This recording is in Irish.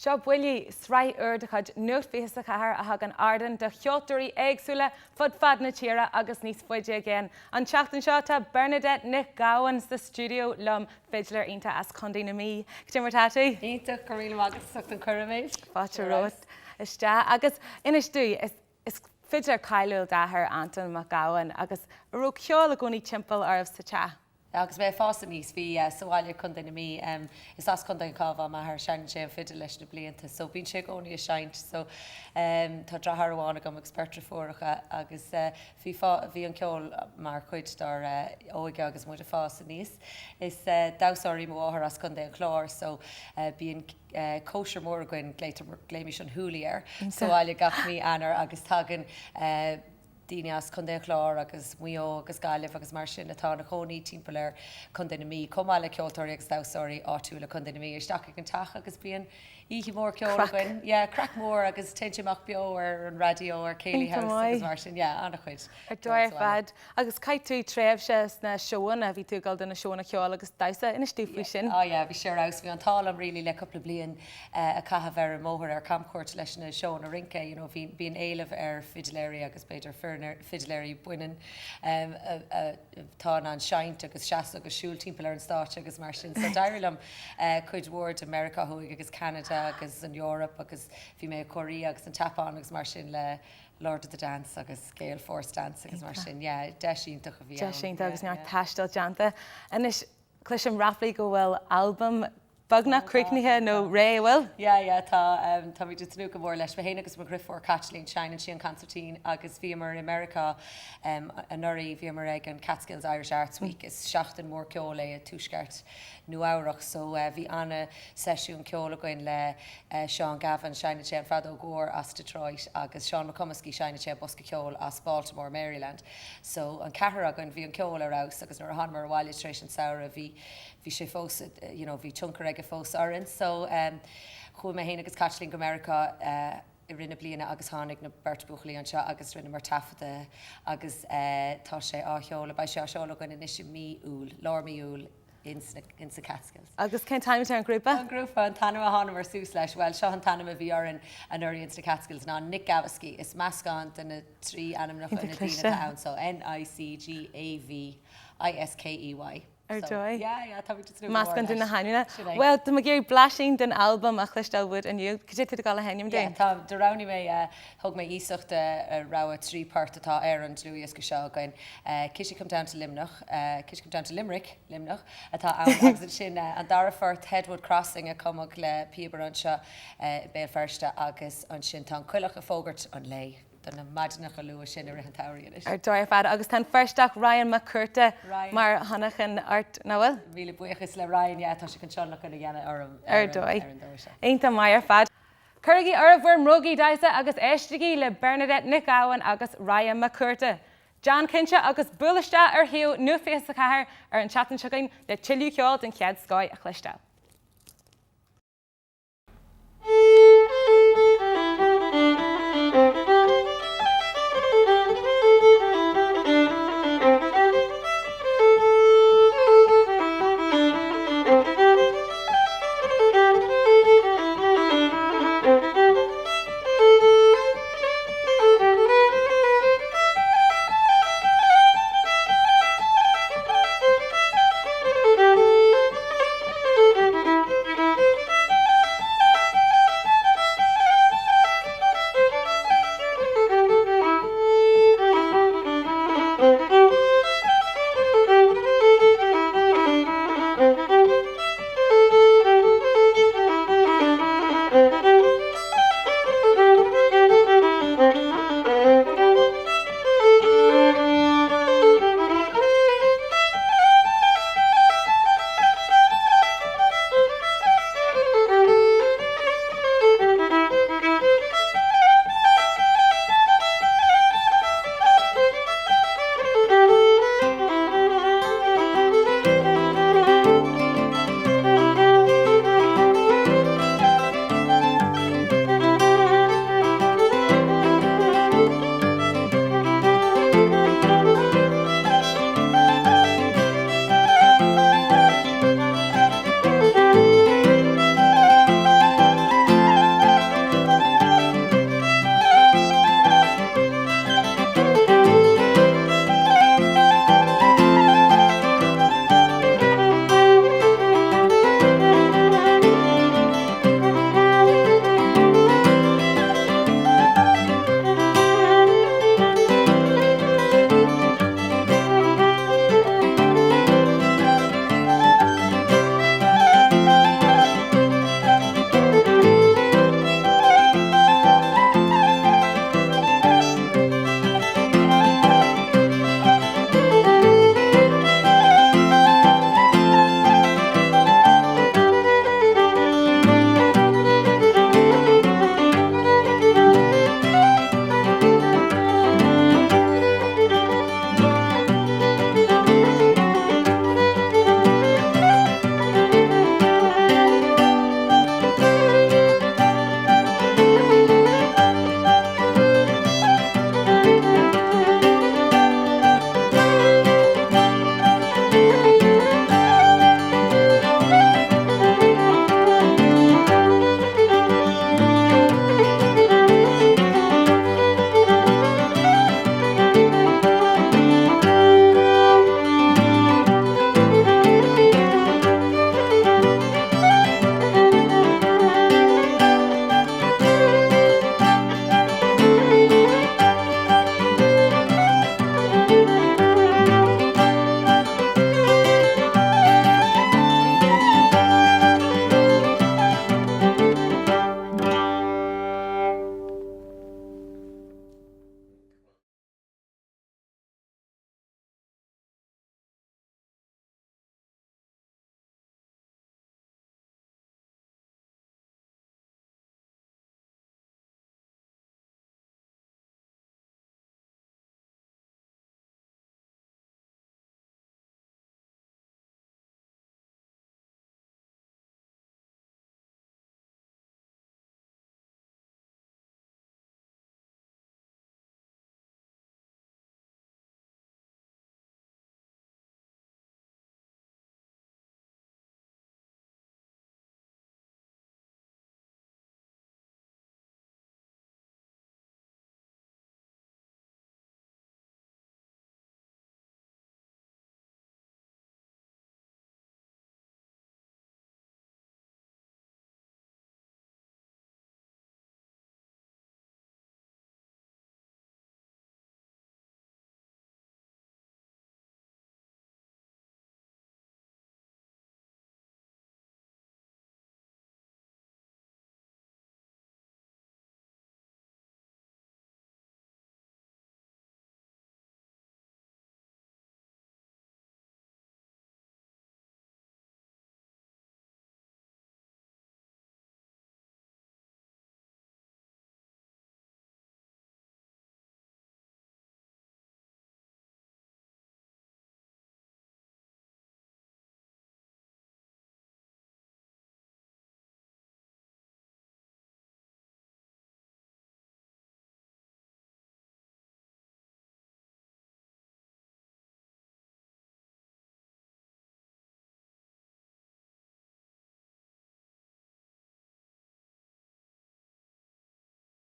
Seo Buillí, sraith úr de chuid Nuacht 24 a thugann ardán do cheoltóirí éagsúla fud fad na tíre agus níos faide i gcéin. An tseachtain seo tá Bernadette Nic Gabhann sa stiúideo liom, fidléir iontach as Contae na Mí. Cad é mar tá tú? Iontach, go raibh míle maith agat as ucht an cuireadh, Méabh. Fáilte romhat isteach. Agus inis dúinn, is fidléir cáiliúil d'athair, Anton Mac Gabhann, agus an raibh ceol i gcónaí timpeall oraibh sa teach? Agus mé ag fás aníos, bhí sa bhaile i Contae na Mí, is as Contae an Chabháin m'athair, seinneann sé an fidil leis na blianta so bíonn sé i gcónaí ag seinnt so tá deartháir amháin agam agus beirt driofúracha agus bhí bhí an ceol mar chuid dár óige agus muid ag fás aníos. Is damhsóir í mo mháthair as Contae an Chláir so bíonn cóisir mór againn, glaoimis an Hoolie air, sa bhaile gach mí Eanáir agus tagann daoine as Contae an Chláir agus Maigh Eo agus Gaillimh agus mar sin atá ina chónaí timpeall ar Chontae na Mí, chomh maith le ceoltóirí agus damhsóirí áitiúla Chontae na Mí, isteach ag an teach agus bíonn oíche mhór ceoil againn. Yeah, craic mór agus téann sé amach beo ar an raidió ar Céilí House agus mar sin, yeah, an-chuid. Ar dóigh ar fad. Agus chaith tú tréimhse sna seóanna, bhí tú ag dul do na seóanna ceoil agus damhsa, inis dúinn faoi sin. Ah yeah, bhí sé ar fheabhas, bhí an t-ádh liom really le cúpla bliain a chaitheamh ar an mbóthar ar camchuairt leis na seóanna rince, you know, bhí, bíonn éileamh ar fidiléirí agus b'fhéidir fidiléirí baineann atá in ann seinnt agus seasamh agus siúl timpeall ar an stáitse agus mar sin. So d'éirigh liom cuid mhór de Meiriceá Thuaidh agus Ceanada agus an Eoraip agus bhí mé i Korea agus an tSeapáin agus mar sin le Lord of the Dance agus Gale Force Dance agus mar sin. Yeah, deis iontach a bhí ann. Deis iontach agus neart taistil déanta. Anois, cloisim ráflaí go bhfuil albam beagnach críochnaithe nó réidh, an bhfuil? Yeah, yeah, tá. Táimid ag tnúth go mór leis. Mé féin agus mo dhriofúr Caitlín, seinneann sí an consairtín agus bhíomar i Meiriceá anuraidh, bhíomar ag an Catskills Irish Arts Week, is seachtain mhór ceoil é i tuaisceart Nua-Eabhrac so bhí an-seisiún ceoil againn le Seán Gavin, seinneann sé an feadóg mhór as Detroit agus Seán McComiskey, seinneann sé an bosca ceoil as Baltimore, Maryland. So an ceathrar againn, bhí an ceol ar fheabhas agus nuair a thánamar abhaile tar éis an samhradh bhí bhí sé fós, you know, bhí tionchar aige fós orainn. So chuaigh mé féin agus Caitlín go Meiriceá i rith na bliana agus tháinig na beirt buachaillí anseo agus rinneamar taifeadadh agus tá sé á sheoladh, beidh sé á seoladh againn anois i mí Iúil, lár mí Iúil ins na, ins na Catskills. Agus cén t-ainm atá ar an ghrúpa? An grúpa, an t-ainm a thánamar suas leis, bhuel seo an t-ainm a bhí orainn anuraidh ins na Catskills ná Nic Gaviskey. Is meascán de na trí ainmneacha na daoine atá ann so N-I-C-G-A-V I-S-K-E-Y. Ar dóigh. Yeah, yeah, táimid ag tnúth go mór Meascán de na hainmneacha. Sin é. Bhuel, tá mé ag iarraidh blaisín den albam a chloisteáil uait inniu. Cad é tá tú ag dul a sheinm Yeah, dúinn? tá, do roghnaigh mé, thóg mé iasacht de rogha 3 port atá ar an dlúthdhiosca seo againn. Kitty Come Down to Luimneach, Kitty Come Down to Limerick, Luimneach, atá ann agus ansin an dara phort, Headwood Crossing a cumadh le píobaire anseo i Béal Feirste agus ansin tá An Coileach ag Fógairt an Lae. do na maidineacha luath sin i rith an tsamhraidh anois. Ar dóigh ar fad. Agus tá an Feirsteach Ryan Mac Cuarta mar thionlacan ort, nach bhfuil? Míle buíochas le Ryan, yeah, tá sé chun tionlacan a dhéanamh orm ar an dóigh seo. Iontach maith ar fad. Cuirigí oraibh bhur mbrógaí damhsa agus éistigí le Bernadette Nic Gabhann agus Ryan Mac Cuarta. Déan cinnte agus buail isteach ar shuíomh Nuacht 24 ar an tseachtain seo chugainn le tuilleadh ceoil den chéad scoith a chloisteáil.